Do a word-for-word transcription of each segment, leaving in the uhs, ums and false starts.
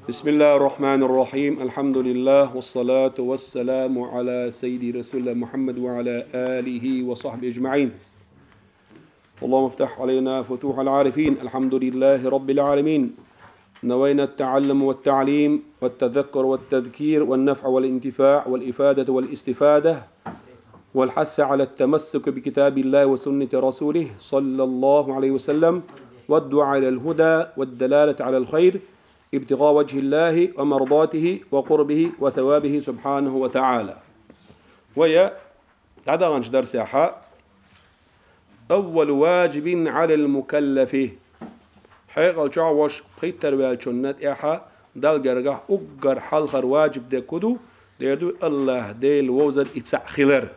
بسم الله الرحمن الرحيم. الحمد لله والصلاة والسلام على سيد رسول الله محمد وعلى آله وصحبه أجمعين. اللهم افتح علينا فتوح العارفين. الحمد لله رب العالمين. نوينا التعلم والتعليم والتذكر والتذكير والنفع والانتفاع والإفادة والاستفادة والحث على التمسك بكتاب الله وسنة رسوله صلى الله عليه وسلم والدعاء إلى الهدى والدلالة على الخير ابتغاء وجه الله ومرضاته وقربه وثوابه سبحانه وتعالى. ويا تعدغنش درس يا حا. أول واجب على المكلف. Хьекъал чохь волчу пхийттара ваьллачунна тӀехьа Далла гергахь уггар хьалхара ваджиб дерг хӀун ду? Дера ду, АллахӀ Дела вовзар и цхьаъ хилар.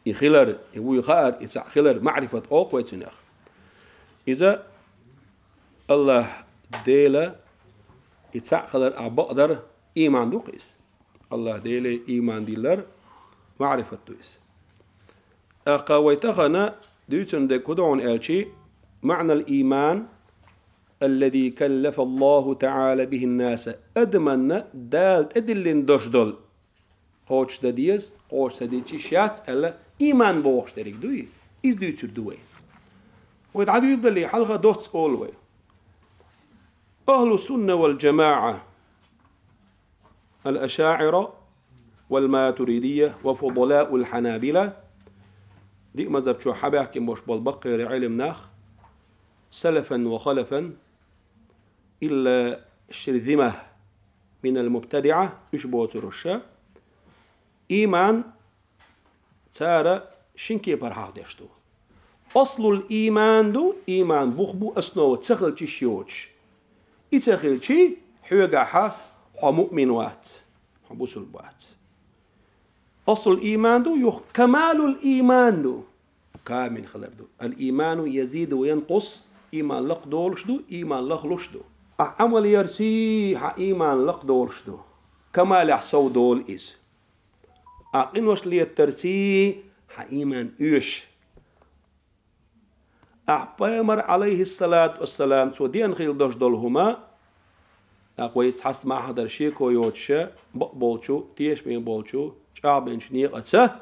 И хилар, и вуй хаар, и цхьаъ хилар, маърифат олу вай цунах. Иза АллахӀ Дела и цхьаъ хилар а бакъдар, ийман ду-кх иза. АллахӀ Деле ийман дилар маърифат ду иза. ТӀаккха вай тахана дуьйцун дерг хӀун ду хьуна аьлчи, маънал ийман, аллази каллафа Аллаху таӀала бихин-наса, адаманна Дала тӀедиллина долуш долу, кхочушдан деза, кхочуш ца дичи шац аьлла, ийман бохуш дерг дуй, иза дуьйцур ду вай. Вай дӀадуьйладале, хьалха доцца олу вай. Ахлу сунна вал джамаӀа, ал-ашаӀира вал матуридия ва фудалаул хьанабила, диъ мазхаб чохь хьабаьхкина болуш болу баккхийра Ӏелам нах, салафан ва халафан, илла ширзимах минал мубтадиӀа, уьш боцуруша, ийман цара шин кепара хьахдеш ду. Аслул ийман ду, ийман бух бу, основа ца хилча йиш йоцуш. И ца хилчи, хьоьгахьа хьо муъмин вац, хьо бусулба вац. Аслул ийман ду, юха камалул ийман ду, камил хилар ду. Ал ийману язиду ва янкъус, ийман лакхадолуш ду, ийман лахлуш ду. Ахь Ӏамал ярций, хьан ийман лакхадолуш ду. Камалехь сов долу иза. Ахь къинош леттарций, хьан ийман оьшу. Ахь пайхамар, алейхиссалату вассалам, цо деана хила долуш долу хӀума, тӀаккха вай цхьаста махьадар шеко йоцуша, бакъболчу, тешаме болчу, чӀагӀбинчу некъаца,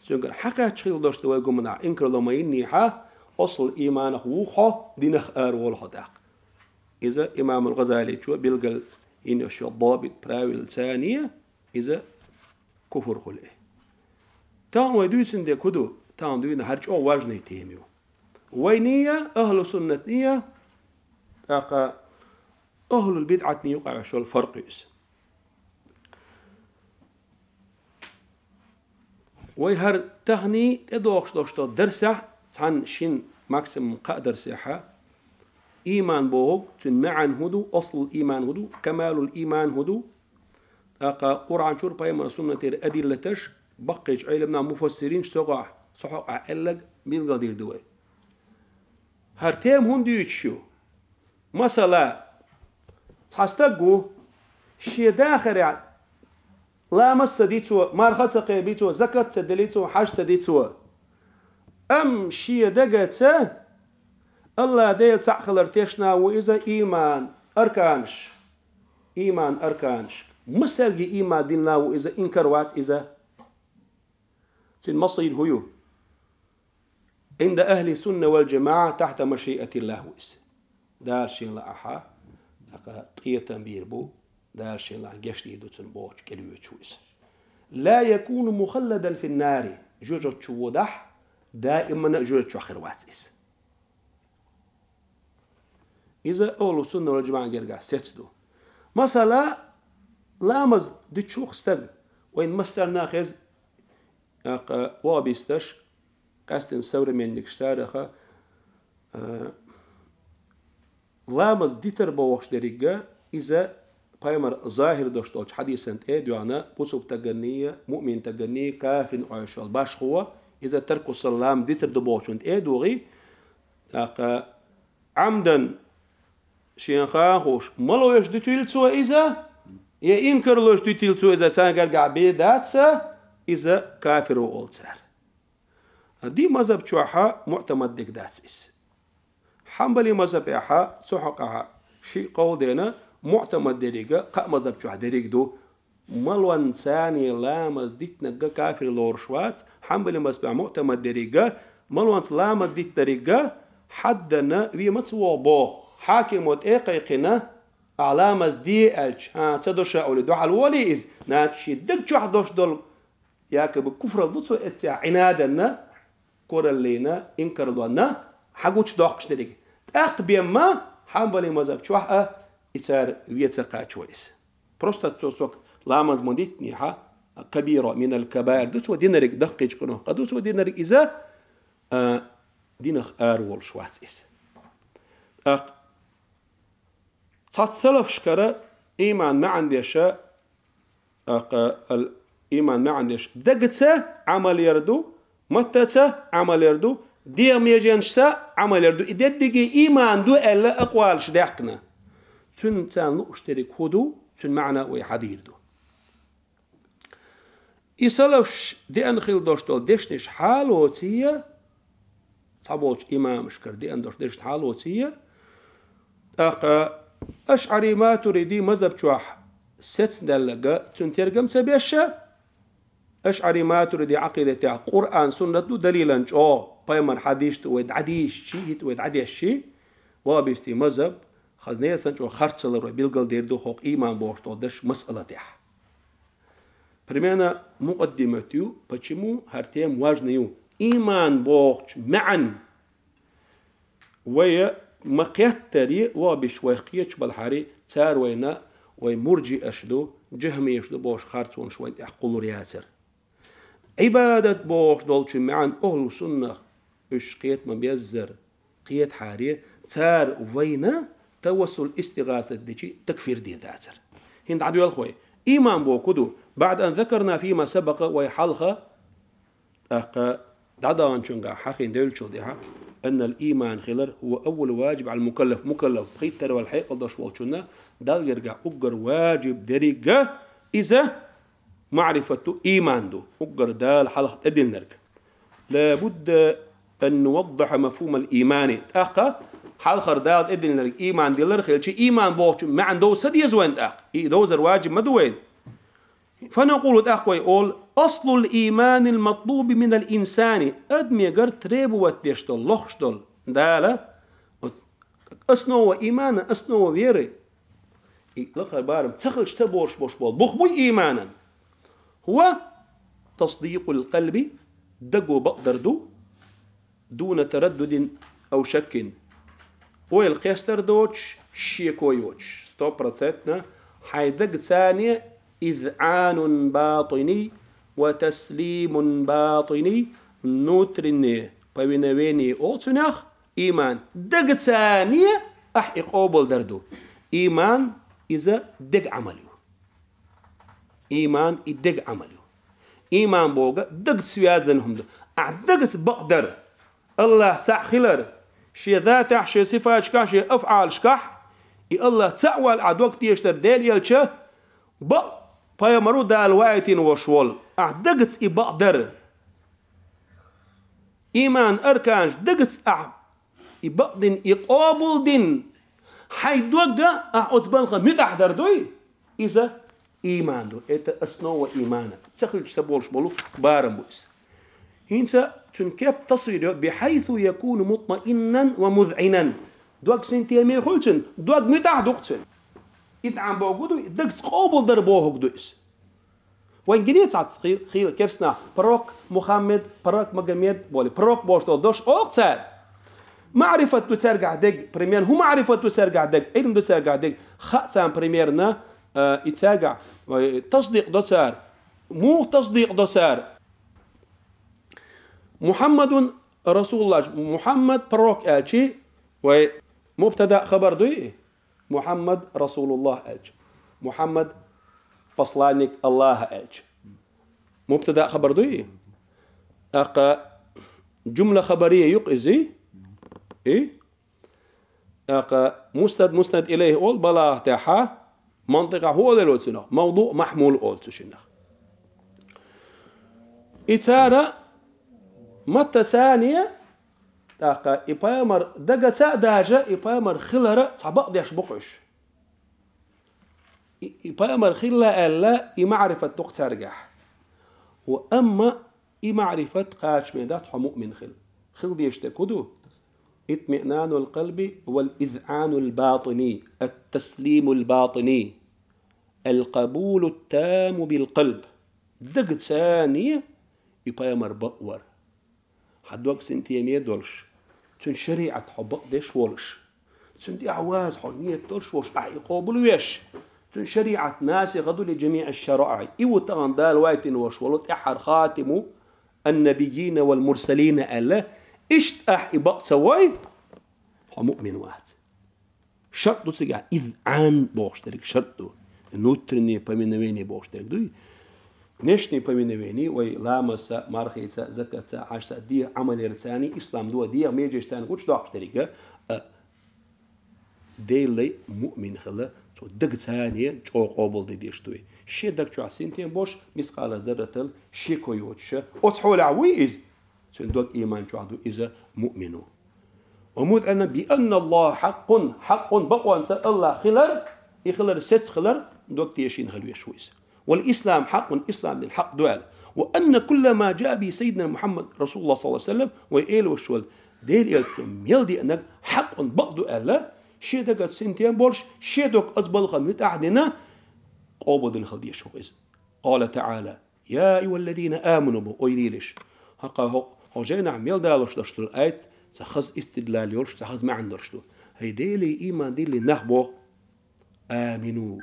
цуьнгара хьакхаьчча хила долуш ду вай гуманахь, инкарло ма йиннехьа, аслул ийманах вух хьо, динах ара волу хьо тӀаккха. Иза имамул Гъазаличо билгал йина йолу добит, правил цане, иза куфр хуьлу и. Тахана вай дуьйцун дерг хӀун ду? Тахана дуьйна хӀара чӀогӀа важный тема ю. Вайний а, ахлу суннатний а, тӀаккха ахлул бидӀатний юкъахь йолу фаркъ ю иза. Вай хӀара таханий тӀедогӀуш долуш долу дарсехь, цхьана шина, максимум кхаа дарсехьа, ийман бохург, цуьнан маьӀна хӀун ду, аслул ийман хӀун ду, камалул ийман хӀун ду, тӀаккха Къуръан чуьра, пайхамар суннатера адиллаташ, баккхийчу Ӏеламнаха, муфассиринчу согӀахь, со хьокъехь аьлларг билгалдийр ду вай. ХӀара тема хӀунда дуьйцуш ю? Масала, цхьа стаг ву, шен дахарехь ламаз ца ди цо, марха ца кхеби цо, закат ца дели цо, хьаж ца ди цо. Амма шен дагаца АллахӀ Дела цхьаъ хилар тешна ву иза, ийман арканаш. Ийман арканаш. Масалги ийман динна ву иза, инкар вац иза. Цуьнан масийр хӀун ю? Инда ахли сунна вал джамаӀа тахьта машиатиллахь ву иза. Дала шен лаахьа, тӀаккха къинхетам бийр бу, Дала шен лаахь гечдийр ду цунна бохучу кӀел воьдуш ву иза. Ла якуну мухалладан фин-нари, жоьжахати чу водахь, даимана а жоьжахати чохь хир вац иза. Иза ахлу сунна вал джамаӀа гергахь сецца ду. Масала, ламаз дичух стаг, вайн массарна а хеза, тӀаккха вахабисташ, къаьсттина современникаш цараха, а, ламаз дитар бохуш деррига, иза пайхамар захир долуш долчу хьадисан тӀе а доьгӀна, бусулба стаганний, муъмин стаганний, кафиран Ӏойшал башхо, иза тарку салам дитар ду бохучун тӀе а догӀий, тӀаккха Ӏамдан шен хахуш, малойш дуьтийла цо иза, я инкарлойш дуьтийла цо иза, царна гергахь бен дац, иза кафир ву олу цара. Диъ мазхаб чохьа муътамад дерг дац иза. Хьанбали мазхабехьа, цу хьокъехьа шиъ къовла дена, муӀтамад деррига, кхаа мазхаб чохь дерриг ду, малонца ламаз дитнарг кафир лоруш вац, хьанбали мазхабехь муӀтамад деррига, малонца ламаз дитнарг хьаддана вен ма ца вогӀу боху, хьакимо тӀе а кхайкхина, ахь ламаз де аьлча, хьан ца до ша олий, дуьхьал волий иза, нагахь шен даг чохь дош долу, якобы куфралла ду цо эццехь, Ӏинаданна, кораллина, инкарлонна, хьан гучудоккхуш дерриг. ТӀаккха бен ма, хьанбали мазхаб чохь а, и цара вен ца кхачо иза. Просто цо цо ламаз ма дитинехь, кабира минал кабаир ду цо динарг, даккхийчу къинойх къа ду цо динарг иза, а, динах ара волуш вац иза. ТӀаккха цхьацца салафашкара иман маьӀна деша, тӀаккха ал иман маьӀна деша, дагаца Ӏамал яр ду, маттаца Ӏамал яр ду, дегӀан меженашца Ӏамал яр ду. И дерриге иман ду аьлла акъвалаш даьккхина. Цуьнан царна лууш дерриг хӀун ду, цуьнан маьӀна вай хьадийр ду. И салафаш деана хила долуш долу дешнаш хьалоций, цхьаболчу имамашкара деана долуш дешнаш хьалоций, тӀаккха ашӀари-матуриди мазхаб чохь сецна даьлларг цуьнан тергам ца беша, ашӀари-матуриди Ӏакъидатехь Къуръан, суннат ду далилан чӀогӀа, пайхамар хьадисаш ду вай дӀадийшичи, хӀинца вай дӀадешчи, ваххабистийн мазхаб, хаза несан чӀогӀа харцалур вай билгалдийр ду хӀокху иман бохуш долу даш масъалатехь. Примерно мукъаддимат ю, почему хӀара тема важна ю. Иман бохучу маьӀна вай ма кхеттара, ваххабисташ вайх кхеташ балхьара, цара вайна вай мурджиаш ду, джахмияш ду бохуш харцонаш вайна тӀехь кхуллур яцара. Ӏибадат бохуш долчу маьӀна ахӀлу суннах уьш кхета ма беззара, кхетахьара, цара вайна тавассул, истигӀасат дичи такфир дийр дацара. ХӀинца дӀадоьлху вай. Иман боху ду, баъда ан закарна фима сабакъа, вай хьалха, тӀаккха дӀадаханчуьнгахь хьахийна девллачул тӀаьхьа, аннал иман хилар хӀува аввалу ваджиб Ӏалал мукаллаф, мукаллаф, пхийттара ваьлла хьекъал долуш волчунна Далла гергахь уггар ваджиб дерриг а иза маърифат ду, иман ду, уггар Дала хьалха тӀедиллинарг. Ла будда ан нуваддахьа мафхумал иймани. ТӀаккха хьалхара Дала тӀедиллинарг иман дилар хилча, иман бохучу маьӀна довза ца деза вайна тӀаккха. И довзар ваджиб ма ду вайна. Фа накъулу, тӀаккха вай олу: аслул ийманил матлуби минал инсани. Адамегара требовать деш долу, лохуш долу Дала, основа имана, основа веры. И лакхара барам ца хилча ца бохуш болуш болу бух буй иманан? ХӀува тасдикъул къалби, даго бакъдар ду, дуна тараддудин ав шаккин. Ойла кхестар доцуш, шеко йоцуш, сто процентно хьайн дагацане изъанун батини ва таслимун батини, внутреннее повиновение олу цунах, иман, дагацане ахь и къобалдар ду. Иман иза дега Ӏамал ю. Иман и дега Ӏамал ю. Иман боху дагаца связанный хӀума ду. Ахь дагаца бакъдар, Аллах цхьаъ хилар, шен затехь, шен сифаташкахь, шен афъалашкахь, и Аллах цхьаъ вала ахь дог тешар, Дела элча бакъ, пайхамару Дала ваийтина вош волу. Ахь дагаца и бакъдар. Иман арканаш дагаца ахь и бакъдин, и къобалдин, хьайн догга ахь оцу балха муьтӀахь дар дуй? Иза иман ду. Это основа имана. Ца хилча ца болуш болу барам бу иза. ХӀинца цуьнан кеп тасвир йо: бихьайсу якуну мутмаиннан ва музъинан. Дог синтеме хуьлу цуьнан, дог муьтӀахь ду-кх цуьнан. Изъан бохург ду, дагца къобалдар бохург ду иза. Вайн гине цхьацца хи-, хийла керстанах: пророк Мухаммед, пророк Магомед боху, пророк бохуш долу дош олу цара. Маърифат ду цаьргахь дег, примерно, хӀун маърифат ду цаьргахь дег, Ӏилм ду цаьргахь дег, хаьа царна, примерно, э, и цаьргахь, э, тасдикъ до цара. Муха тасдикъ до цара? Мухаммадун расулуллах, Мухаммад пророк аьлчи, вай мубтада хабар дуй? Мухаммад расулуллах аьлча, Мухаммад посланник Аллаха аьлча, мубтада хабар дуй? ТӀаккха жумла хабария ю-кх иза? И? ТӀаккха муснад, муснад илайхи олу балагӀатехьа, мантикъахь хӀун олу цунах? Мавду, махьмул олу цу шиннах. И цара матта сане, тӀаккха и пайхамар дагаца а, даже и пайхамар хилара цхьа бакъдеш бу-кх уьш. И, и пайхамар хилла аьлла, и маӀрифат ду-кх царгахь. Ва амма и маӀрифат кхачаме дац хьо муъмин хила. Хила дезаш дерг хӀун ду? اطمئنان القلب والإذعان الباطني، التسليم الباطني، القبول التام بالقلب. Дагца и пайхамар бакъвар. Хьан дог синтеме долуш, цуьнан шариӀат хьо бакъдеш волуш, цуьнан тӀаьхьа ваза хьо нийят долуш волуш, ахь и къобалвеш, цуьнан шариӀат насиха ду ли жамиӀ шараӀи. И ву тахана Дала вайтина волуш волу тӀаьххьара хатиму ан-набиййина вал мурсалина аьлла, иштта ахь и бакъ ца вой, хьо муъмин вац. Шарт ду цигахь, изъан бохуш дерг шарт ду. Внутреннее повиновение бохуш дерг дуй. Внешнее повиновение, вай ламазца, мархица, закатца, хьажца, дегӀан Ӏамал ярца, ислам ду, дегӀан меженаш царна гучудоккхуш дерг, а, Делан муъмин хила, цо дагца чӀогӀа къобалде дезаш дуй. Шен даг чохь синтем болуш, мискъала зарратал шеко йоцуша, оцу хьолехь вуй иза? Цуьнан дог ийман чохь ду, иза муъмин ву. Ва муъминан би анна Аллаха хьакъун, хьакъун бакъонца Аллах хилар, и хилар сецна хилар, дог тешийна хила веш ву иза. Вал ислам хьакъун, ислам дин хьакъ ду аьлла. Ва анна кулла ма жаа би саййидина Мухаммад расулуллах саллаллаху алейхи ва саллям, вай элош волу Делан элчано мел деанарг хьакъун бакъ ду аьлла, шен дагца синтем болуш, шен дог оцу балхана муьтӀахь а дина, къобалдина хила дезаш ву иза. Къала таӀала: «Я айюхаллазина аману», бу, ой лелаш. ХӀокху, хӀокху жайнахь мел далош долуш долу аят, цхьа хаза истидлал йолуш, цхьа хаза маьӀна долуш ду. ХӀай Деле ийман диллина нах боху. Амину.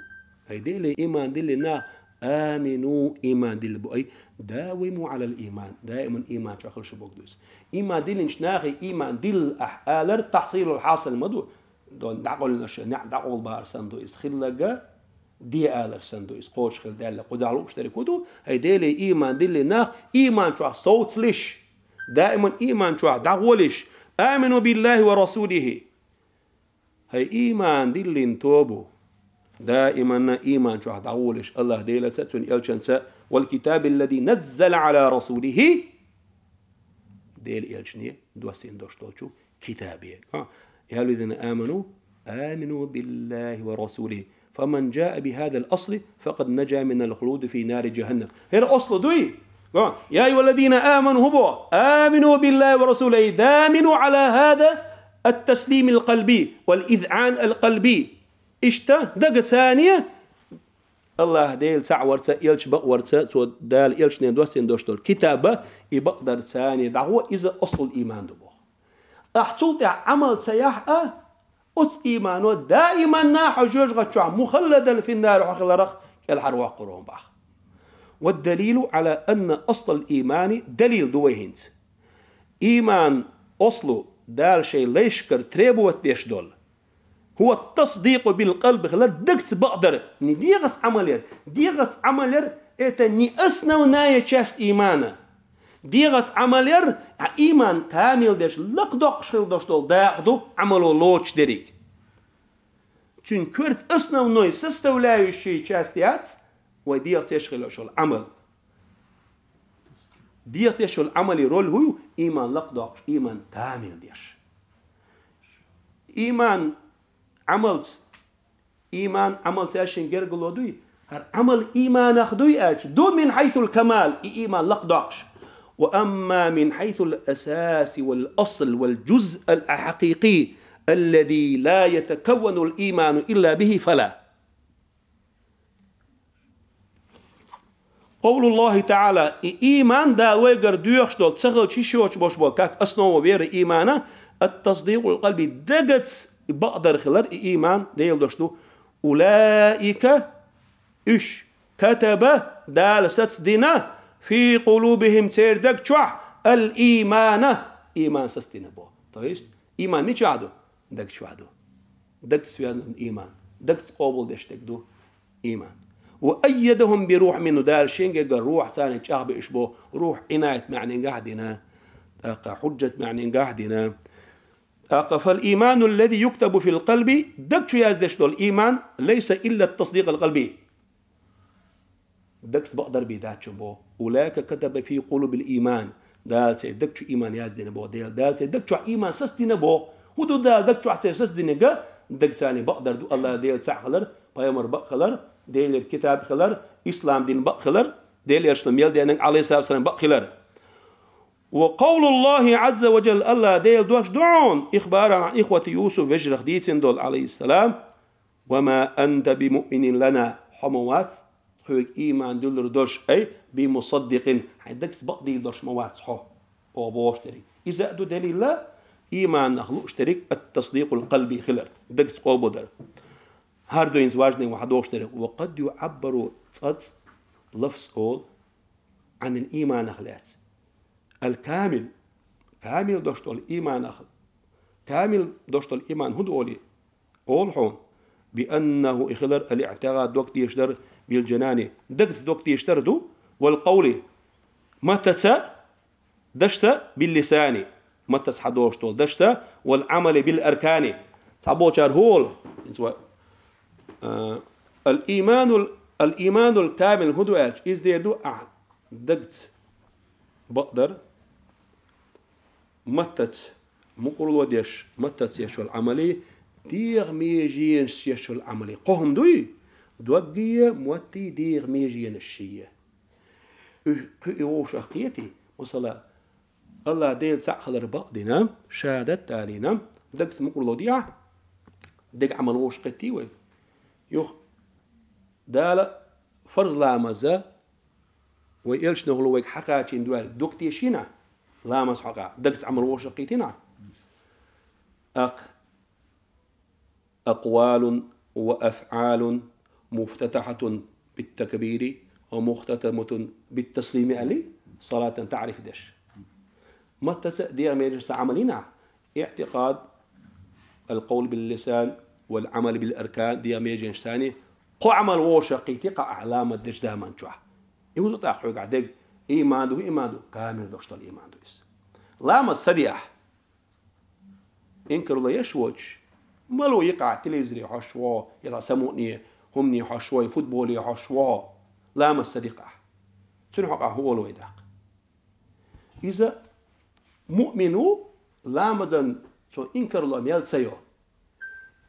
ХӀай Деле ийман диллина нах. Амину, ийман дилла бу. Ай, даиму алал ийман. Даиман ийман чохь хила шу боху ду иза. Ийман диллинчу нахе ийман дилла ахь алар тахсилул хьасил ма ду. Дон дӀакъовлина аша, неӀ дӀакъовла бахар санна ду иза. Хилларг де алар санна ду иза, кхочушхила даьлла. Кхузахь лууш дерг хӀун ду? ХӀай Деле ийман диллина нах, ийман чохь совцалаш, даиман ийман чохь дӀагӀолаш. Амину биллахи ва расулихи. ХӀай ийман диллина тобу, даиманна ийман чохь дӀагӀолаш Аллах Делаца а, цуьнан элчанца а, вал китаби аллази наззала ала расулихи, Делан элчане доссийна долуш долчу китабе. А, я айюхаллазина аману, амину биллахи ва расулихи. Фаман жаа бихазал асли, факъад нажа минал хулуди фи нари жаханнам. ХӀара аслу дуй? А, я айюхаллазина аману, хӀун боху? Амину биллахи ва расулихи. Дамину ала хаза ат-таслимил къалби вал изъан ал-къалби. Иштта дагца Аллах Дела цхьаъ варца, элча бакъ варца, цо Дала элчане доссийна долуш долу китаба, и бакъдарца дӀагӀо, иза аслул ийман ду боху. Ахь цул тӀаьхьа Ӏамал ца яхь а, оцу иймано даиманна хьо жоьжахати чохь мухалладан финнари хьо хиларх кӀелхьарвоккхур ву боху. Вад-далилу ала анна аслал иймани, далил ду вай хӀинца. Ийман аслу Дала шайн лайшкара требовать деш долу. ХӀува тасдикъу бил къалби хилар, дагца бакъдар. Не дегӀаца Ӏамал яр. ДегӀаца Ӏамал яр, это не основная часть имана. ДегӀаца Ӏамал яр, а ийман камил деш, лакхдоккхуш хила долуш долу дакъа ду, Ӏамало лоцуш дерриг. Цуьнан коьрта основной составляющая часть яц, вай дегӀаца еш хила йолуш йолу Ӏамал. ДегӀаца еш йолу Ӏамале роль хӀун ю? Ийман лакхдоккхуш, ийман камил деш. Ийман Ӏамалца, ийман Ӏамалца аьлча шен гергало дуй? ХӀара Ӏамал ийманах дуй аьлча, ду мин хьайсул камал, и ийман лакхдоккхуш. Ва амма мин хьайсул асаси вал асл вал жузъ ал хьакъикъи, аллази ла ятакавванул ийману илла бихи, фала. Къовлуллахи таӀала, и ийман Дала вайгара доьхуш долу, ца хилча йиш йоцуш болуш болу, как основа веры имана, ат-тасдикъул къалби, дагца бакъдар хилар и ийман, Дела дош ду. Улаика, уьш, катаба, Дала сацдина, фи къулубихим, церан даг чохь, ал-иймана, ийман сацдина бо. То есть, ийман мичахь ду? Даг чохь ду. Дагца связан ийман. Дагца къобалдеш дерг ду ийман. Ва айядахум би рухь минху, Дала шен гергара рухь царна чӀагӀбеаш бо, рухь инаят маьӀнингахь а дина, тӀаккха хьуджат маьӀнингахь а дина. ТӀаккха фал ийману аллази юктабу фил къалби, даг чу яздеш долу ийман, лайса илла тасдикъал къалби. Дагца бакъдар бен дац чу бо. Улаика катаба фи къулубил ийман. Дала церан даг чу ийман яздина бо. Дела, Дала церан даг чохь ийман сацдина бо. ХӀун ду Дала даг чохь церан сацдинарг? Дагца бакъдар ду, Аллах Дела цхьаъ хилар, пайхамар бакъ хилар, Делера китаб хилар, ислам дин бакъ хилар, Делан элчано мел деннарг, алейхиссалату вассалам, бакъ хилар. وقول الله عز وجل, АллахӀ Делан дош ду хьона, إخبارا عن إخوة يوسف, вежарах дийцина долу, алейхиссалам: وما أنت بمؤمن لنا, хьо ма вац тхоьга ийман дуьллур долуш, أي بمصدق, хьайн дагца бакъдийр долуш ма вац хьо, оха бохуш дерг. Иза а ду далил, ийманах лууш дерг التصديق القلبي хилар, дагца къобалдар. ХӀара ду хӀинца важный ваха дохуш дерг. وقد يعبر, цкъацкъа лафз олу, عن الإيمان, ийманах лаьцна. الكامل, камил долуш долу ийманах, камил долуш долу ийман хӀун ду олий, олу хьуна: بأنه, и хилар, الاعتقاد, дог тешар, بالجنان, дагца дог тешар ду, والقول, маттаца, дашца, باللسان, маттаца хьадолуш долу дашца, والعمل بالأركان. Цхьаболчара хӀун олу? ХӀинца вай, а, الإيمان ال-, الإيمان الكامل хӀун ду аьлча, иза дер ду ахь дагца бакъдар, маттаца мукъарло деш, маттаца еш йолу Ӏамалий, дегӀан меженаш еш йолу Ӏамалий. Кхо хӀума дуй? Доггий, моттий, дегӀан меженаш ший. Уьш кхуьуш вовшах кхетий, масала, АллахӀ Дела цхьаъ хилар бакъдина, шахӀадат далийна, дагца мукъарло дехьа, дега Ӏамал вовшах кхеттий вай. Юха Дала фарз ламаза вай элчанхула вайга хьакхачийна дуьхьал дог тешийна, ламаз хьокъа, дагца Ӏамал вовшах кхийтина. Акх, أقوال وأفعال مفتتحة بالتكبير ومختتمة بالتسليم аьлла, صلاة تعريف деш. Маттаца а дегӀан меженашца Ӏамал йина, اعتقاد, القول باللسان والعمل بالأركان, дегӀан меженашца, кхо Ӏамал вовшах кхийтий-кх ахь ламаз дечу заман чохь. И хӀун ду тӀаккха хьоьгахь дерг? Ийман ду, ийман ду, камил долуш долу ийман ду иза. Ламаз ца дехь, инкарло еш воцуш, мало йикъахь телевизоре хьожуш ву, я самукъане, хӀумане хьожуш ву, футболе хьожуш ву, ламаз ца дикъахь. Цуьнан хьокъехь хӀун олу вай тӀаккха? Иза муъмин ву, ламазан цо инкарло мел ца йо.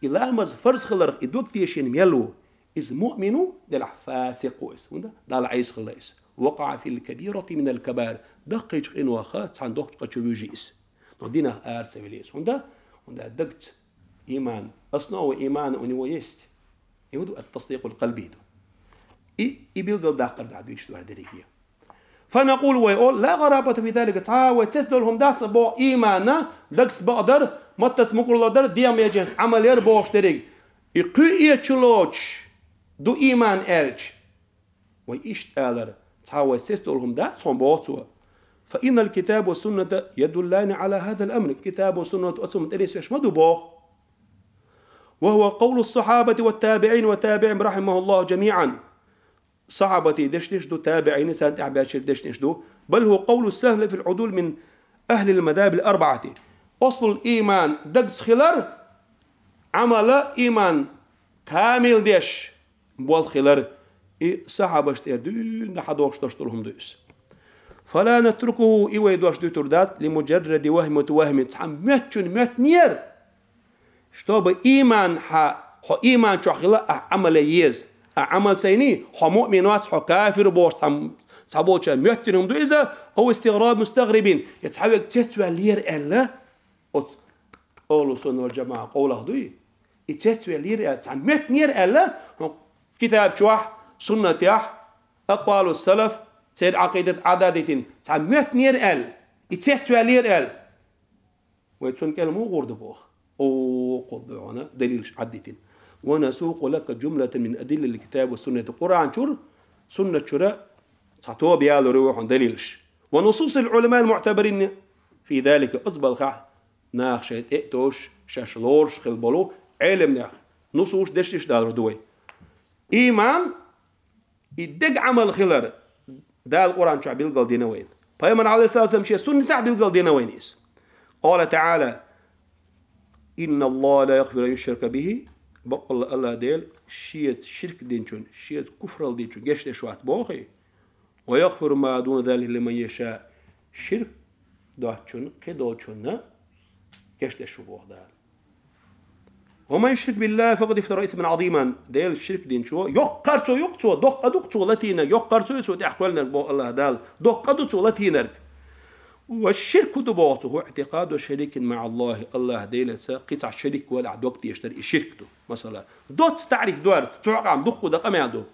И ламаз фарз хиларх и дог тешийна мел ву? Иза муъмин ву, делахь фасикъ ву иза. ХӀунда? Далла Ӏеса хилла иза. وقع في الكبيرة من الكبائر. Даккхийчу къинойх цхьана доккхачу къа чу вуьжу иза. Но динах ара ца вели иза. ХӀунда? ХӀунда дагца ийман, основа иймана у него есть. И хӀун ду? التصديق القلبي ду. И, и билгалдаккхар дахь дуьйцуш ду хӀара дерриге. فنقول, вай олу: لا غرابة في ذلك, цхьа а вай цецдолу хӀума дац боху ийманна, дагца бакъдар, маттаца мукъарло дар, дегӀан меженашца Ӏамал яр бохуш дерриг. И кхуьуш лоцуш ду ийман аьлча, вай иштта алар, цхьа а вай цецдолу хӀума дац хьуна боху цо. فإن الكتاب والسنة يدلان على هذا الأمر. Китабо, суннато оцу хӀуманна тӀе нисвеш ма ду боху. وهو قول الصحابة والتابعين وتابعيهم رحمهم الله جميعا. Сахьабатийн дешнаш ду, табиӀийн, царна тӀаьхьа баьчеран дешнаш ду. بل هو قول السلف العدول من أهل المذاهب الأربعة. Аслул ийман дагца хилар, Ӏамала ийман камил деш болх хилар, и сахьабашна тӀера дуьйна хьадохуш долуш долу хӀума ду иза. فلا نتركه, и вай дош дуьтур дац, لمجرد وهم وتوهم, цхьа моьттачун моьттинера. Чтобы ийман хьа, хьо ийман чохь хила, ахь Ӏамал ян еза. Ахь Ӏамал ца йиний, хьо муъмин вац, хьо кафир бохуш цхьа, цхьаболчара моьттина хӀума ду иза, أو استغراب مستغربين, я цхьа верг цецваьллера аьлла, оцу ахьлу сунна вал жамаӀа къовлах дуй, и цецваьллера аьлла, цхьа моьттинера аьлла, хьо китаб чохь, суннатехь, акъвалу салаф, церан Ӏакъидат Ӏададитина, цхьа моьттинера аьлла, и цецваьллера аьлла. Вай цунна кӀел муха гӀур ду боху? О, кху дуьхьана далилаш Ӏаддитина. ونسوق لك جملة من أدلة الكتاب والسنة. Къуръан чуьра, суннат чуьра цхьа тоба ялур ю вай хьуна далилаш. ونصوص العلماء المعتبرين في ذلك. Оцу балхахь наха шайн тӀе а тосуш, шаьш лоруш хила болу Ӏеламнех нусуш, дешнаш далур ду вай. Ийман, и дега Ӏамал хилар Дала Къуръан чохь билгалдина вайна. Пайхамар, алейхиссалам, шен суннатехь билгалдина вайна иза. قال تعالى: إن الله لا يغفر أن يشرك به. Баккъалла АллахӀ Дела шеца ширк динчун, шеца куфрал динчун гечдеш вац бохий. ويغفر ما دون ذلك لمن يشاء. Ширк доцчун, кхидолчунна гечдеш ву боху Дала. «ومن يشرك بالله فقد افترى إثما عظيما». Делаца ширк динчо, йоккхар цо ю-кх цо, доккха ду-кх цо латийнарг, йоккхар цо ю цо тӀехь кхоьллинарг, боху АллахӀа Дала, доккха ду цо латийнарг. «والشرك», ду боху цо, «هو اعتقاد شريك مع الله», АллахӀ Делаца кхин цхьа шерик валахь дог тешар, и ширк ду. Масала, доцца таӀриф ду хӀара, цу хьокъехь дуккха дан къамел ду.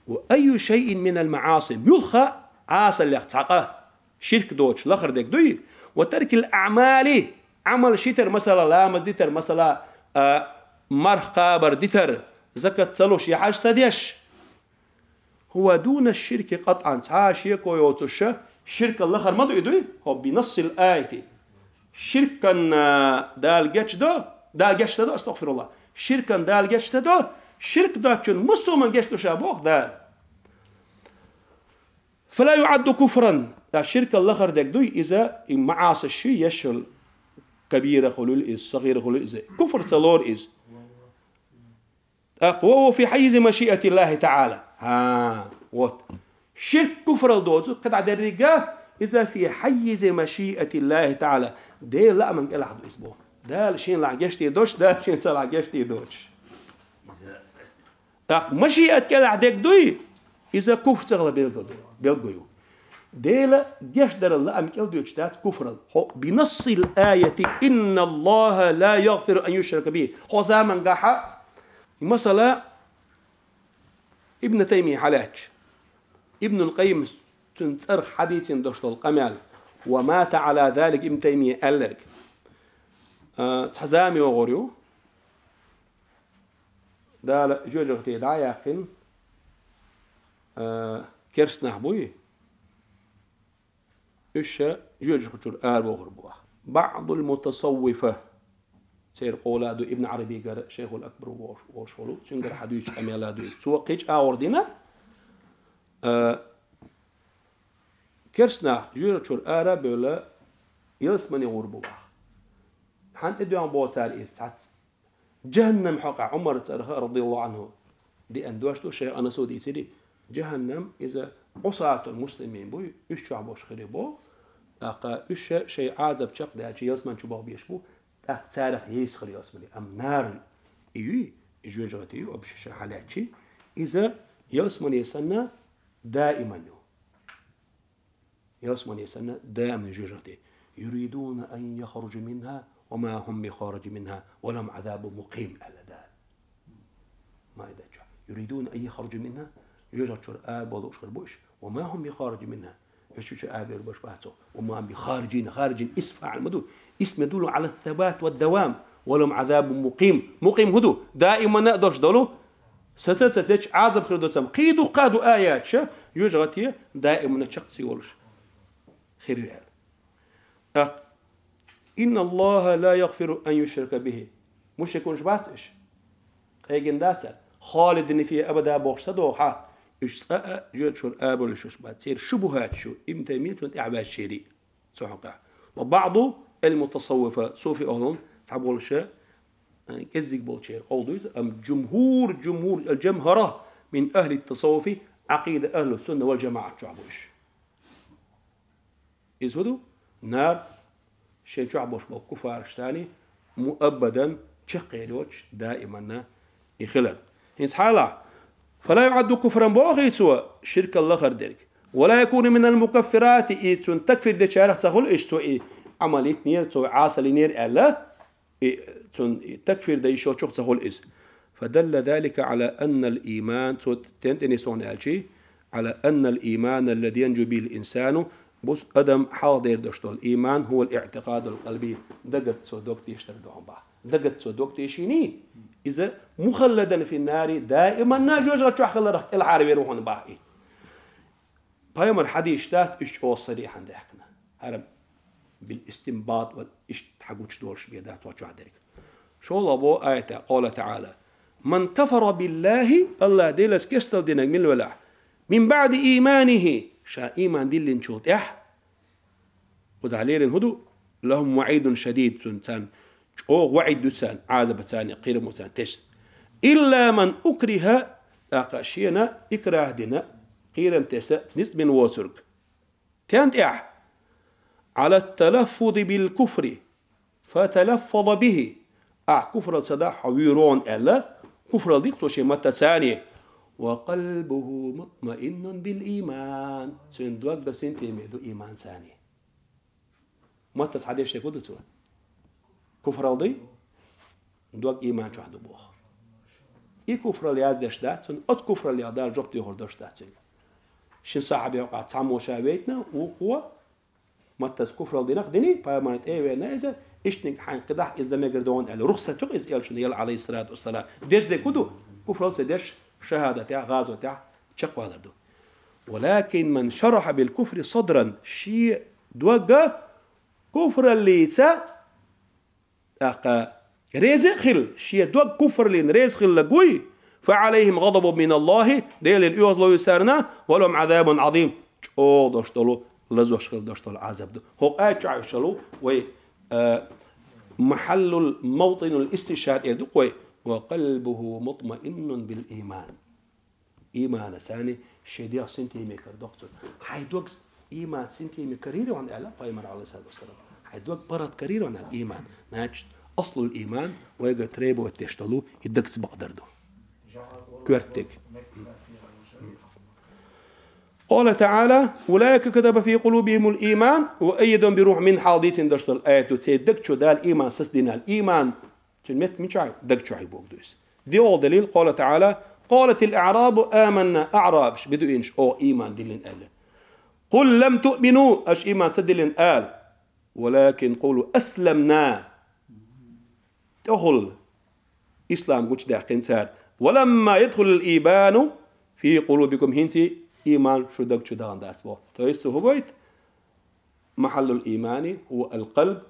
«وأي شيء من المعاصي», муьлхха Ӏасаллех цхьа къа ширк доцуш лахара дерг дуй? «وترك الأعمال», Ӏамал шитар, масала, ламаз дитар, масала, а, марха кхабар дитар, закат ца луш, я хьаж ца деш. «هو دون الشرك قطعا», цхьа а шеко йоцуш, ширкал лахара ма ду и дуй? ХӀо, «بنص الآية». Ширкан, а, Дала гечдо, Дала гечдо, астагфируллах. Ширкан Дала гечдо, ширк доцучун мусулман гечдо ша боху Дала. «فلا يعد كفرا». Ткъа ширкал лахара дерг дуй иза, и маӀасаш ши ешал, кабира хуьлуьйту иза, сагӀира хуьлуьйту иза. Куфр ца лору иза. ТӀаккха «وهو في حيز مشيئة الله تعالى». ХӀа, вот. Ширк куфрал доцу, кхидӀа деррига, иза «في حيز مشيئة الله تعالى». Делан лааман кӀелахь ду иза боху. Дала шена лахь гечдийр доцуш, Дала шена ца лахь гечдийр доцуш. ТӀаккха машиат кӀелахь дерг дуй, иза куфр ца хила билгал ду, билгал ю. Делан гечдарал лаам кӀел доьдуш дац куфрал. ХӀо, «بنص الآية إن الله لا يغفر أن يشرك به». ХӀо замангахьа, масала, Ибн Таймия хьалаьцча, Ибнул Къаййим цуьнан цӀарах хьадийцина дош долу къамел, «ومات على ذلك» Ибн Таймия аьлларг, а, цхьа зама йогӀур ю, Дала жоьжахате дӀа а яьккхина, а, керста нах буй, уьш ша жоьжахати чуьра арабохур бу аьлла. «بعض المتصوفة», церан къола а ду, Ибн Ӏарабигара, Шайхул Акбар волуш, волуш волу, цуьнгара хьадуьйцучу къамел а ду иза. Цо кхин чӀогӀа а гӀур дина, а, керста нах жоьжахати чуьра ара а бевлла, ялсамане гӀур бу боху. ХӀунда тӀедоьгӀна боху цара иза цхьацца? Жахьаннам хьокъехь Ӏумар цӀарах, радияллаху Ӏанху, деана дош ду, шайх Анаса дийцира, жахьаннам иза Ӏусатул муслимин буй, уьш чохь болуш хир ю боху, тӀаккха уьш шайн Ӏазап чекхдаьлча ялсамани чу бахбеш бу, тӀаккха царах йийсар ялсамане, амма нара и юй, и жоьжахати ю, обуш ша хьалаьцчи, иза ялсамане санна даиман ю. Ялсамане санна даиман жоьжахати. «يريدون أن يخرجوا منها وما هم بخارجين منها ولهم عذاب مقيم», аьлла Дала. Маида чохь. «يريدون أن يخرجوا منها», жоьжахати чуьра арабовла лууш хир бу уьш. «وما هم بخارجين منها». Уьш чу арабевр баш бац цо. «وما هم بخارجين», خارجين اسم فاعل ма ду. اسم يدل على الثبات والدوام. «ولهم عذاب مقيم». Мукъим хӀун ду? Даиманна а долуш долу. Саца ца сецча Ӏазап хир доцам. Кхин дуккха а ду аяташ, жоьжахати даиманна чекх ца йолуш хир ю аьлла. ТӀаккха: «إن الله لا يغفر أن يشرك به». Мушрикунаш бац уьш? Къегина дац цара? «خالدين فيها أبدا» бохуш ца догӀу хьан? Уьш цкъа а жоьжахати чуьра арабовлуш бац. Церан шубухӀаташ ю, Ибн Таймия цунна тӀаьхьа ваьшшийрий. Цу хьокъехь. «وبعض المتصوفة», суфи ахӀлун цхьаболуша, э, кӀеззиг болчеран къовла ду иза, амма жумхӀур, жумхӀур, الجمهرة من أهل التصوف, Ӏакъида ахӀлу сунна вал жамаӀат чохь бу уьш. Иза хӀун ду? Нара шайн чохь болуш болу куфараш санна, муаббадан, чекхъер йоцуш, даиманна и хилар. ХӀинца хьалахь: «فلا يعد كفرا» бохий цо, ширкал лахара дерг. «ولا يكون من المكفرات», и цунна такфир дечарах ца хуьлу иштта цо и Ӏамал йитинера, цо Ӏасал йинера аьлла, и цунна и такфир дан йиш йолчух ца хуьлу иза. «فدل ذلك على أن الإيمان», цо тен тӀе нисван аьлчи, «على أن الإيمان الذي ينجو به الإنسان», бус адам хьалха дер долуш долу иман, «هو الاعتقاد القلبي», дагат цо дог тешар ду хьуна бах. Дагат цо дог тешийний, иза «مخلدا في النار», даиманна жоьжахати чохь хиларах кӀелхьарвер ву хьуна бах и. Пайхамар хьадийш дац, уьш чӀогӀа сарихьан даьккхина. ХӀара бил истинбат вал иштта хьагучу долуш бен дац вачохь дерг. ШолгӀа бо аята, къала таӀала: «من كفر بالله», АллахӀ Делаца кестал динарг мила велахь, «من بعد إيمانه», ша иман диллинчул тӀаьхьа, кхузахь лерина хӀун ду? «لهم وعيد شديد», цунна царна чӀогӀа ваӀид ду царна, Ӏазап царна, кхерам царна тесна. «إلا من أكره», тӀаккха шена икрахӀ дина, кхерам тесна, ницкъ бина воцург. Тен тӀехь? «على التلفظ بالكفر فتلفظ به». Ахь куфрал ца дахь, хьо вуьйр ву аьлла, куфрал дийкъ цо шен маттаца. وقلبه مطمئن بالإيمان. Цуьнан дог синтеме ду иманца. Маттаца хьадеш дерг хӀун ду цо? Куфрал дуй? Дог иман чохь ду боху. И куфрал яздеш дац цунна, оцу куфраллех Дала жоп доьхур долуш дац цуьнга. Шина сахьабех юкъахь цхьаммо ша вейтина, вукхо маттаца куфрал динарг диний, пайхамарна тӀе а веана иза, иштаниг хьайн кхидӀа иза дан мегар ду аьлла, рухсат ю иза элчано елла, Ӏалайхиссалату вассалам. Деза дерг хӀун ду? Куфрал ца деш, шахӀадатехь, гӀазотехь чекхвалар ду. ولكن من شرح بالكفر صدرا, шен дог куфраллица, тӀаккха, реза а хилла, шен дог куфраллина реза хилла гуй, فعليهم غضب من الله, Делера оьгӀазло ю царна, ولهم عذاب عظيم, чӀогӀа долуш долу, лазош хила долуш долу Ӏазап ду. ХӀокху аят чохь а шалу вай, а, محل موطن الاستشهاد эр ду-кх вай: وقلبه مطمئن بالإيمان. Иманца шен дог синтеме карадо-кх цуьнан. Хьайн дог иманца синтеме карийра хьуна аьлла пайхамара, Ӏалайхиссалату вассалам. Хьайн дог паргӀат карийра хьуна аьлла иман. Значит, аслул иман вайгара требовать деш долу и дагца бакъдар ду. Коьртаниг. قال تعالى: أولئك كتب في قلوبهم الإيمان وأيدهم بروح منه, хьалха дийцина долуш долу аят ду. Церан даг чу Дала иман сацадина аьлла. Иман цуьнан меттиг мичахь ю? Даг чохь ю бохург ду иза. ДиъолгӀа далил, قال تعالى: قالت الأعراب آمنا, аърабаш, бедуинаш, оха иман диллина аьлла. قل لم تؤمنوا, аша иман ца диллина ала, ولكن قولوا أسلمنا, тӀехула ислам гучудаьккхина цара, ولما يدخل الإيمان في قلوبكم, хӀинца иман шун даг чу дахана дац боху. То есть цо хӀун гойту? محل الإيمان هو القلب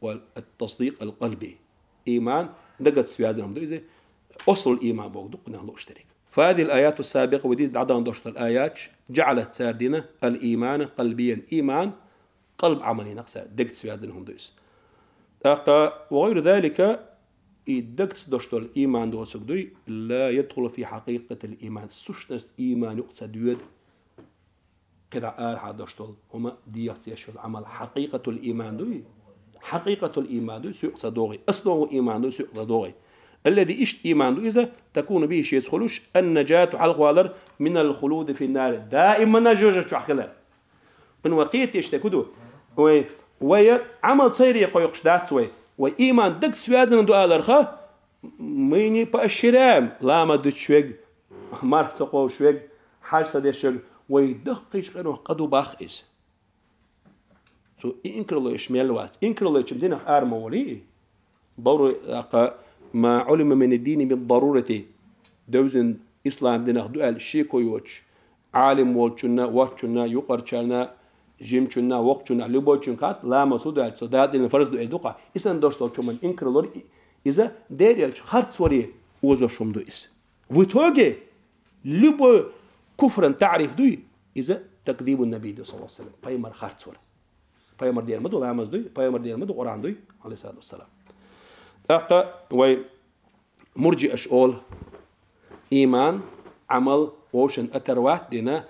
والتصديق القلبي. Иман дагца связанный хӀума ду иза, аслул иман бохург ду кхунах лууш дерг. فهذه الآيات السابقة, вай дийцина дӀадахана долуш долу аяташ, جعلت, цара дина, الإيمان قلبيا, иман къалб Ӏамал йина-кх цара, дагца связанный хӀума ду иза. ТӀаккха, وغير ذلك, и дагца долуш долу иман доцург дуй, لا يدخل في حقيقة الإيمان, сущность иман юкъа ца доьду. КхидӀа арахьа долуш долу хӀума, дегӀаца еш йолу Ӏамал хьакъикъатул иман дуй? Хьакъикъатул иман дуй, цу юкъа ца догӀий. Основу иман дуй, цу юкъа ца догӀий. الذي, иштта иман ду иза, تكون به, шеца хуьлуш, النجاة, хьалхавалар, من الخلود في النار, даимана жоьжахати чохь хилар. Кхин вай кхеташ дерг хӀун ду? Вай, вай Ӏамал ца яре кхойкхуш дац вай. Вай иман дагца связанный ду аларха, мы не поощряем ламаз дуьтуш верг, марха ца кхобуш верг, хьаж ца деш верг, вай даккхийчу къинойх къа ду боху иза. Цо и инкарло йеш мел вац. Инкарло йича динах ара ма волий и. Дару-, тӀаккха, ما علم من الدين بالضرورة, девзина ислам динах ду аьлла шеко йоцуш, Ӏалим волчунна, воцчунна, юкъарчарна, жимчунна, воккхачунна, любойчунна хаьттича, ламаз хӀун ду аьлча, цо Дала диллина фарз ду эр ду-кх. Иза долуш долчу хӀуманна инкарло йора, и-, иза Делан элча харцвале озош хӀума ду иза. В итоге, любой куфран таъриф дуй, иза такзибун набий ду, саллаллаху алейхи ва саллям, пайхамар харцвар. Пайхамар дер ма ду ламаз дуй, пайхамар дер ма ду Къуръан дуй, алейхиссалату вассалам. ТӀаккха вай мурджиаш олу: иман, Ӏамал вовшан оторвать дина,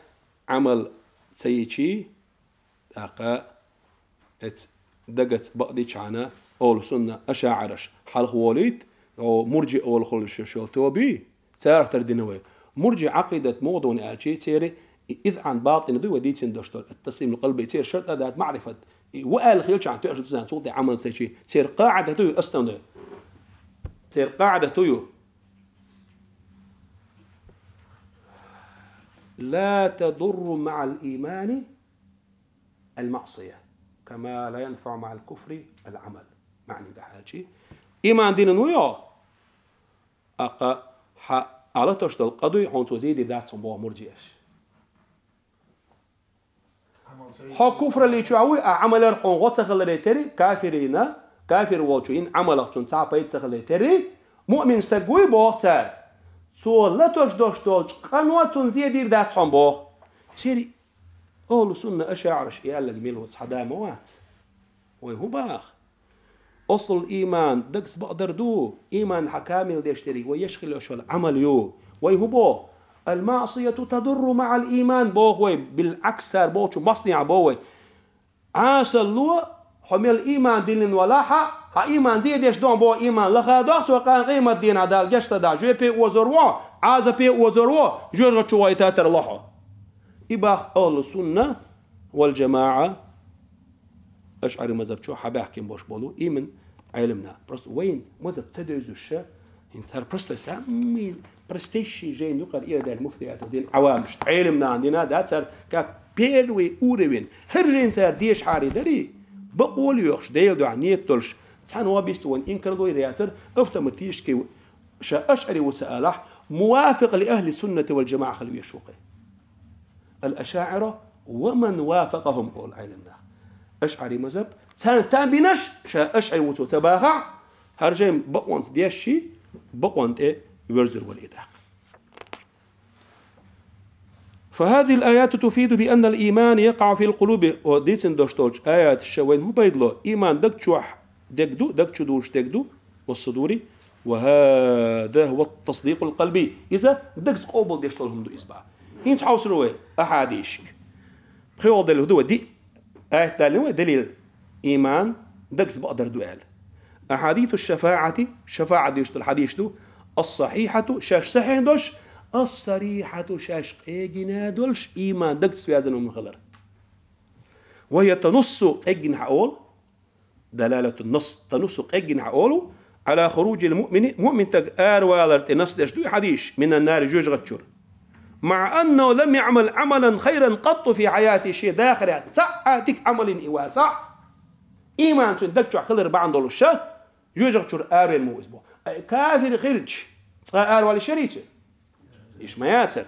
Ӏамал ца йичий, тӀаккха эц дагца бакъдичхьана, олу сунна ашаӀираш хьалха волуьйту, о, мурджи олу хуьлуш йолу тоби, царах тардина вай. Мурджи Ӏакъидат муха ду аьлчи, церан и изъан батӀини дуй вай дийцина долуш долу, ат-таслимул къалби, церан шартӀа дац маърифат. И ву аьлла хилчахьана тоьаш ду царна, цул тӀе Ӏамал ца йичий. Церан къаӀидат дуй основной. Церан къаӀидат дуй: لا تضر مع الإيمان المعصية، كما لا ينفع مع الكفر العمل. МаьӀна дӀахьаьлчи, иман динан вуй хьо, тӀаккха хьан Ӏа латош долу къа дуй, хьуна цо зийдийр дац хьуна боху мурджиаш. Хьо куфраллин чохь вуй, а Ӏамал яр хьуна гӀо ца хиларе терри, кафирина, кафир волчу йина Ӏамалах цунна цхьа а пайда ца хиларе терри, муъмин стаг вуй боху цара. Цо латош долуш долчу къано цунна зийдийр дац хьуна боху. Церан Ахьлу сунна ашаӀираш и аьлларг мила ву, цхьа да ма вац. Вай хӀун баха? Аслул иман дагца бакъдар ду, иман хьан камил деш дерг вай еш хила йиш йолу Ӏамал ю. Вай хӀун боху? Ал-маъсияту тадурру маӀал иман боху вай, билгӀакс цара бохучу маснехь боху вай. Ӏасалло Хьо мел ийман диллина валахь а, хьан ийман зе деш догӀу боху, ийман лаха доху, цо къа-, къематдийнахь Дала гечдо, жоьпе озор ву, Ӏазапе озор ву, жоьжахати чу вайтар лохьо. И боху ахлу сунна вал джамаӀа, ашӀари мазхаб чу хьабаьхкина болуш болу иман Ӏеламнаха. Просто вайна мазхаб ца девзаш, хӀинца хӀара простой, самый простейший жайна юкъара эр даьлла муфтиятал дина Ӏавамашна, Ӏеламнахана дина дац хӀара, как первый уровень. ХӀара жайна цара дешахьара дарий, бакъо лоьхуш, Делан дуьхьа нийят долуш, цхьана вон бисту вайн инкарло яцара, автоматически ша ашӀари ву ца алахь, мувафикъ ли ахли суннати вал джамаӀа хила веш ву кхин. Ал-ашаӀира ва ман вафакъахум олу Ӏеламнаха. АшӀари мазхаб, царна там бинарш, ша ашӀари ву цо ца бахахь, хӀара жайна бакъонца дешший, бакъонна тӀе воьрзур вара и тӀаккха. فهذه الآيات تفيد بأن الإيمان يقع في القلوب. О, дийцина долуш долчу аяташа вайна хӀун пайда ло? Ийман даг чохь дег ду, даг чу дуьллуш дег ду, والصدور، وهذا هو التصديق القلبي. Иза дагца къобалдеш долу хӀума ду иза боху. ХӀинца хьовсур вай ахьадисашка. ПхоьалгӀа делла хӀун ду вай? Диъ аят далийна вай далил. Ийман дагца бакъдар ду аьлла. أحاديث الشفاعة, шафаӀат дуьйцуш долу хьадисаш ду, الصحيحة, шаьш сахьихь долуш, الصريحة, шаьш къегина долуш, ийман дагца связано хӀума хилар. وهي تنص, къегина хьаолу, دلالة النص, تنص, къегина хьаолу, على خروج المؤمن, муъмин стаг аравалар тӀе насс деш ду и хьадисаш, من النار, жоьжахати чуьра. مع أنه لم يعمل عملا خيرا قط في حياته, шен дахарехь цхьа а дика Ӏамал йина и вацахь, ийман цуьнан даг чохь хилар бахьана долуш ша, жоьжахати чуьра араваьлла ма ву иза боху. Ай, кафир хилча, цкъа а аравала йиш яра цуьнан? Йиш ма яцара.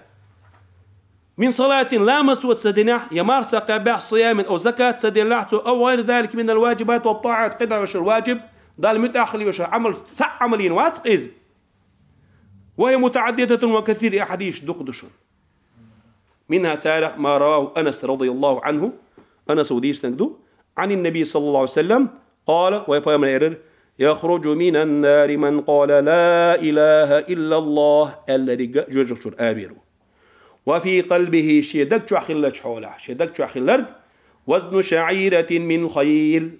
من صلاة, ламаз цо ца динехь, я марха ца кхаьбехь, صيام, أو زكاة ца деллехь цо, أو غير ذلك من الواجبات والطاعات, кхидӀа вешан ваджиб, Далла муьтӀахь хила вешан Ӏамал, цхьа а Ӏамал йина вац иза. وهي متعددة وكثيرة, и хьадисаш дукха ду шуна. منها, царах, ما رواه أنس رضي الله عنه, Анаса дийцинарг ду, عن النبي صلى الله عليه وسلم قال, вай пайхамара элира: يخرج من النار من قال لا إله إلا الله, аьллариг жоьжахати чуьра аравер ву. وفي قلبه, шен даг чохь хиллачу хьолехь, шен даг чохь хилларг, وزن شعيرة من خيل,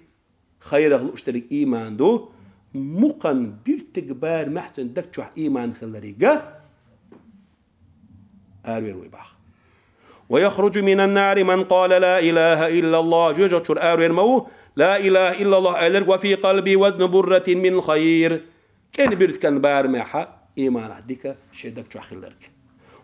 хайрах лууш дерг ийман ду, мукхан биртиг барамехь цуьнан даг чохь ийман хиллариг аравер ву боху. ويخرج من النار من قال لا إله إلا الله, жоьжахати чуьра аравер ма ву, لا إله إلا الله аьлларг, وفي قلبه وزن برة من خير, кӀен биртиган барамехь ийманах дика шен даг чохь хилларг.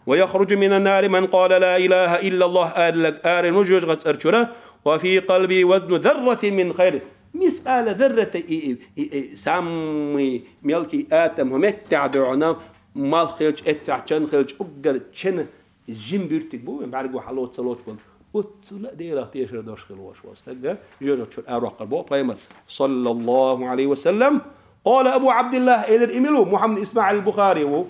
ويخرج من النار من قال لا إله إلا الله аьлларг аравер ву жоьжахати чуьра, وفي قلبه وزن ذرة من خير, мискъала заррата, и, и, и, и, самый мелкий атом, хӀун меттехь дуьхьал, малх хилча, эццехь чан хилча, уггар чан жима буьртиг бу вайн бӀаьрго хьалоцу ца лоцу болу. Оццул а Делах тешар долуш хила волуш волу стаг жоьжахати чуьра араваккхар боху пайхамара, صلى الله عليه وسلم. قال أبو عبد الله, элира и мила ву, Мухьаммад ИсмаӀил Бухари ву.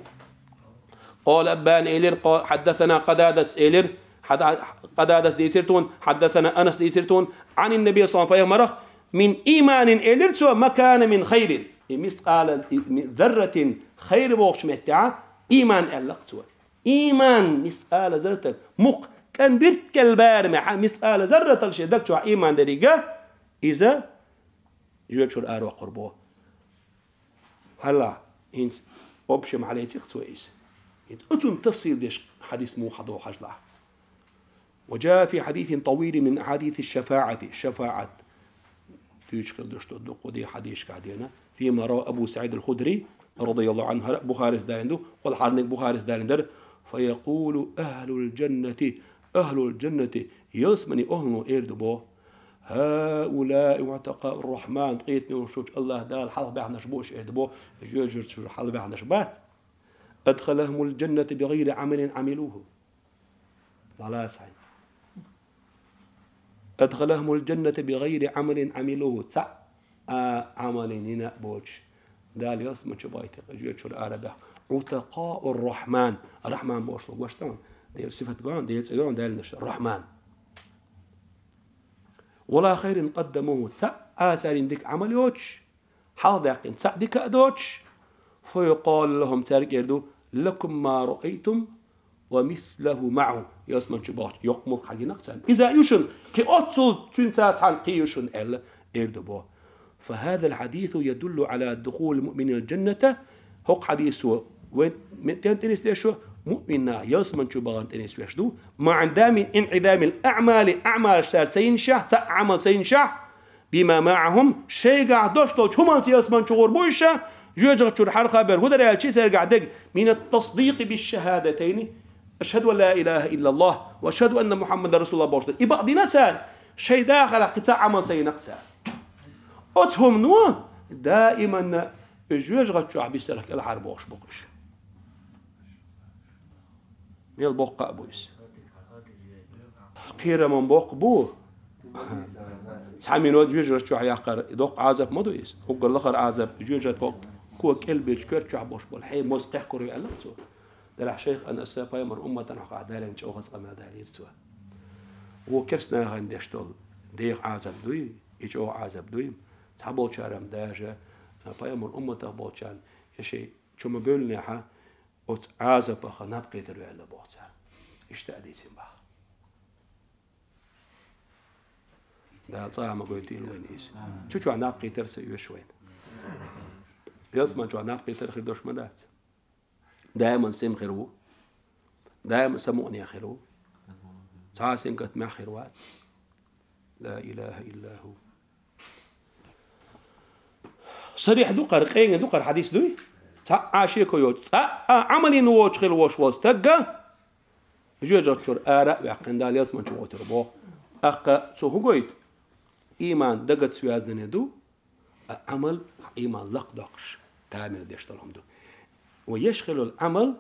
قال أبان, элира, къа-, حدثنا قتادة, элира, хьада-, Къатадас дийцира тхуна, حدثنا أنس, дийцира тхуна, عن النبي صلى الله عليه وسلم, пайхамарах, من إيمان, элира цо, ما كان من خير. И мискъала, и ми-, зарратин хайр бохучу меттехь ийман аьлла-кх цо. Ийман мискъала зарратан, мукх кӀан биртгал барамехь, мискъала зарратал шен даг чохь ийман деррига, иза жоьжахати чуьра араваккхар боху. Хьалла, хӀинца общем хьалецира-кх цо иза. ХӀинца оцунна тафсир деш хьадис муха доху хьажалахь. وجاء في حديث طويل من أحاديث الشفاعة, шафаӀат дуьйцуш хила долуш ду кху де хьадисашкахь деана, فيما رواه أبو سعيد الخدري رضي الله عنه, хӀара Бухарис далийна ду, кхул хьарниг Бухарис далийна дара, فيقول أهل الجنة, أهل الجنة, ялсаманин охӀлано эр ду боху: هؤلاء عتقاء الرحمن, къинтӀера волчу АллахӀ Дала хьалхабаьхнарш бу уьш, эр ду боху, жоьжахати чуьра хьалхабаьхнарш бац. أدخلهم الجنة بغير عمل عملوه. ДӀаласа хьайн. أدخلهم الجنة بغير عمل عملوه. Цхьа а Ӏамал йина а боцуш, Дала ялсамани чу бахийтира, жоьжахати чуьра арабаьхна. عتقاء الرحمن. Рахьман бохуш ло гочдан, Делан сифат гон, Делан цӀе гон, Делан наш Рахьман. ولا خير قدموه. Цхьа а царна дика Ӏамал йоцуш, хьалхадаьккхина цхьа а дика а доцуш, فيقال لهم, цаьрга эр ду: لكم ما رأيتم ومثله معه. Ялсамани чу бахча йоккха мулк хьагина-кх царна. Иза ю шуна, кхин оццул цуьнца цхьаьна кхин ю шуна аьлла, Эр ду бо. فهذا الحديث يدل على دخول المؤمن الجنة. ХӀокху хьадисо вайн ме-, тӀе-, тӀенисдеш ду, муъминна ялсамани чу бахарна тӀенисвеш ду. مع عدم انعدام الأعمال, аъмалаш цара ца йинашехь, цхьа а Ӏамал ца йинашехь, بما معهم, шайгахь долуш долчу хӀуманца ялсамани чу гӀур бу уьш, жоьжахати чуьра хьархабер хӀун дара аьлча, цаьргахь дерг, من التصديق بالشهادتين, أشهد أن لا إله إلا الله وأشهد أن محمدا رسول الله бохуш дара. И бакъдина цара, шайн дахарехь кхин цхьа а Ӏамал ца йина-кх цара. Оцу хӀумано даиманна уьш жоьжахати чохь бисарх кӀелхьарбохуш бу-кх уьш. Мел боккха а бу иза. Кхераман боккха бу. Цхьа минот жоьжахати чохь яккхар, и доккха Ӏазап ма ду иза. Уггар лахара Ӏазап, жоьжахати боккха, ког кӀелбелча коьрта чохь болуш болу хье моза кхехкор ву аьлла цо. Делахь шайх Анаса пайхамар умматан хьокъехь далийна чӀогӀа хаза къамел далийра цо. Вон керста нахана деш долу деха Ӏазап дуй, и чӀогӀа Ӏазап дуй, цхьаболчара-м даже, а, пайхамар умматах болчарна, я шайн чу ма бевллинехьа, оцу Ӏазапах наб кхетар ву аьлла боху цара. Иштта а дийцина боху. Дала цкъа а ма гойтийла вайна иза. Чу чохь наб кхетар ца оьшу вайна. Ялсамани чохь наб кхетар хир долуш ма дац. Даиман сема хир ву. Даиман самукъане хир ву. Цхьа а сингаттамехь хир вац. لا إله إلا هو. Сарихь ду-кх хӀара, къена ду-кх хӀара, хьадис дуй? Цхьа а шеко йоцуш, цкъа а Ӏамал йина воцуш хила волуш волу стаг а жоьжахати чуьра ара а ваьккхина, Дала ялсамани чу гӀойтур боху. ТӀаккха цо хӀун гойту? Ийман дагца связанный ду, а Ӏамал, Ӏамал лакхдоккхуш, камил деш долу хӀума ду. Ва еш хилла Ӏамал,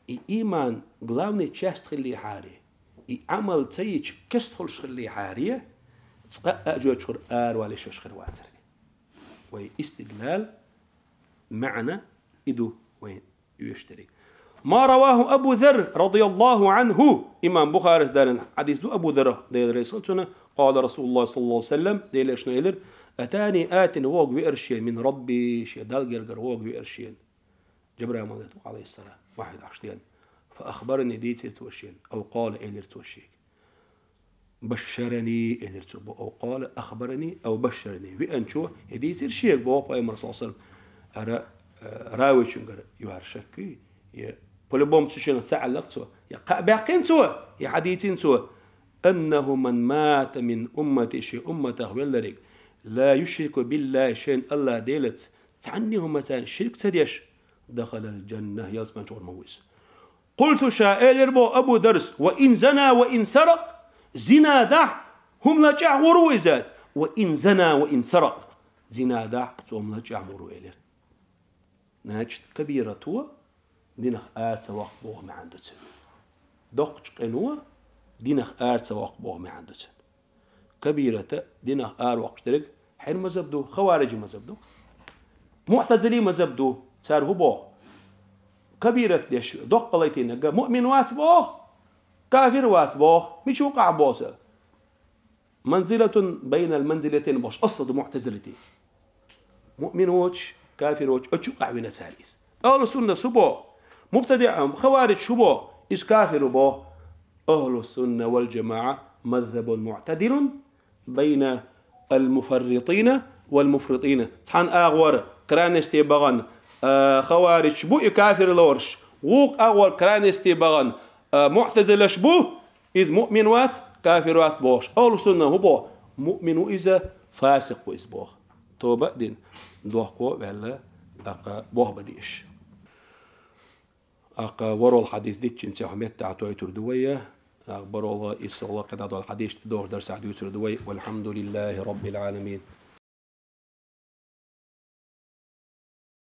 и ийман главный часть хиллехьара, и Ӏамал ца йича керста хуьлуш хиллехьара, цкъа а жоьжахати чуьра аравала йиш йолуш хир вацара. Вай истидлал маьӀна и ду вайн оьшуш дерг. ما رواه أبو ذر رضي الله عنه. Имам Бухарис далийна хьадис ду Абу Дарра, Дела реза хуьлда цунна, قال رسول الله صلى الله عليه وسلم, Делан Элчано элира: أتاني آت, вогӀу веара шена, من ربي, шен Далла гергара вогӀу веара шена. Джабраил малайк ву, عليه السلام, вахьйу дахьаш деана. فأخبرني, дийцира цо шена, أو قال, элира цо шега. بشرني, элира цо боху, أو قال أخبرني أو بشرني. Веанчо, я дийцира шега боху Пайхамара, صلى الله عليه وسلم. Ара, э, равичуьнгара юьхьар шаккхий, я по-любому цу шиннах ца аьлла-кх цо, я кхаъ баьккхина цо, я хьадийцина цо: أنه من مات من أمتي, шен умматах велларг, لا يشرك بالله, шайна АллахӀ Делаца цхьанна а хӀуманца ширк ца деш, دخل الجنة, ялсамани чу гӀур ма ву иза. قلت, ша элира боху Абу Даррас: وإن زنى وإن سرق, зина дахь, хӀума лачкъахь гӀур ву иза? وإن زنى وإن سرق, зина дахь, цо хӀума лачкъахь гӀур ву, элира. Значит, кабирато динах ара ца ваккха боху маьӀна ду цуьнан. Доккхачу къино динах ара ца ваккха боху маьӀна ду цуьнан. Кабирата динах аравоккхуш дерг хьеран мазхӀаб ду, хавариджийн мазхӀаб ду. МуӀтазилий мазхӀаб ду, цара хӀун боху? Кабират деш, доккха гӀалатийнарг муъмин вац боху, кафир вац боху, мича ву къахь боху цо? منزلة بين المنزلتين бохуш, асла ду муӀтазилитийн. Муъмин воцуш, кафир воцуш, оцу юкъахь вина цара иза. Ахьлу сунна хӀун боху? МубтадиӀа, хаваридж хӀун боху? Иза кафир ву боху. Ахьлу сунна вал джамаӀа مذهب معتدل بين المفرطين والمفرطين. Цхьана агӀор крайности бахана, а, хаваридж бу и кафир лоруш, вукху агӀор крайности бахана, а, муътазилаш бу, иза муъмин вац, кафир вац бохуш. Ахьлу сунна хӀун боху? Муъмин ву иза, фасикъ ву иза боху. Тоба а дина, дохко а ваьлла, тӀаккха боху бан дезаш. ТӀаккха ворхӀалгӀа хьадис дитчинца хьо меттахь тойтур ду вай, тӀаккха бархӀалгӀа, иссалгӀа, кхидӀа долу хьадис тӀедогӀуш дарсехь дуьйцур ду вай. والحمد لله رب العالمين.